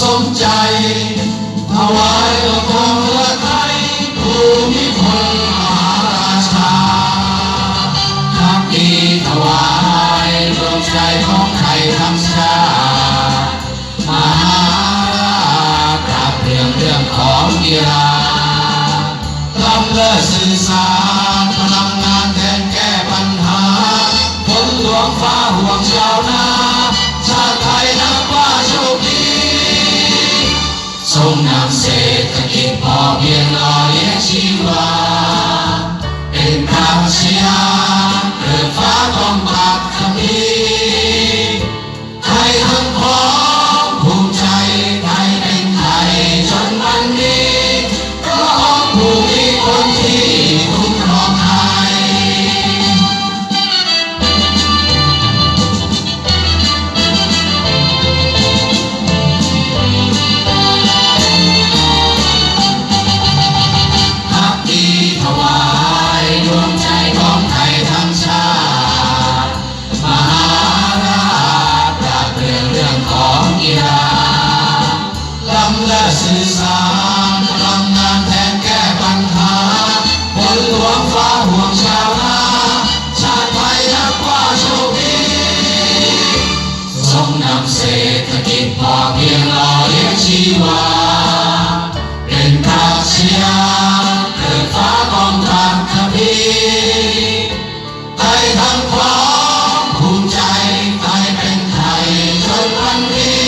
ສົມໃຈ ຖວາຍຕໍ່ກອງເຮືອໄທ ພູມິພົນມະຫາລາຊາ ພັກດີຖວາຍ ດວງໃຈຂອງໄທທັງຊາດ ມະຫາລາດ ປາບເປື້ອນເລື່ອງຂອງກິລາ ລ້ຳເລີດສື່ສານ ພະລັງງານແທນແກ້ບັນຫາ ຝົນຫຼວງຟ້າຫ່ວງຊາວນາ ຊາດໄທນັບວ່າໂຊກດີ ສົ່ງນຳເສດຖະກິດພໍພຽງຫຼໍ່ລ້ຽງຊີວາ ເປັນປາຊະຍາ ເກີດຟ້າຕ້ອງປັດຄະພີ ໄທທັງພ້ອມພູມໃຈ ໄທເປັນໄທຈົນວັນນີ້ ພະອົງຜູ້ມີຄຸນທີ່ຄຸ້ມຄອງໄທ ພັກດີຖວາຍ ດວງໃຈຂອງໄທທັງຊາດ ມະຫາລາດ ປາບເປື້ອນເລື່ອງຂອງກິລາ ລ້ຳເລີດສື່ສານ ພະລັງງານແທນແກ້ບັນຫາ ຝົນຫຼວງຟ້າຫ່ວງຊາວນາ ຊາດໄທນັບວ່າໂຊກດີ ສົ່ງນຳເສດຖະກິດພໍພຽງຫຼໍ່ລ້ຽງຊີວາ ເປັນປາຊະຍາ ເກີດຟ້າຕ້ອງປັດຄະພີ ໄທທັງພ້ອມພູມໃຈ ໄທເປັນໄທຈົນວັນນີ້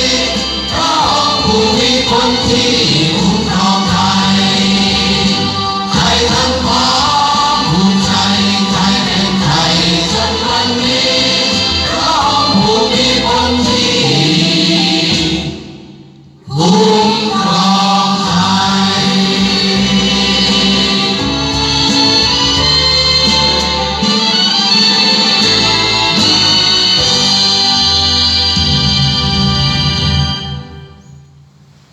ພະອົງຜູ້ມີຄຸນທີ່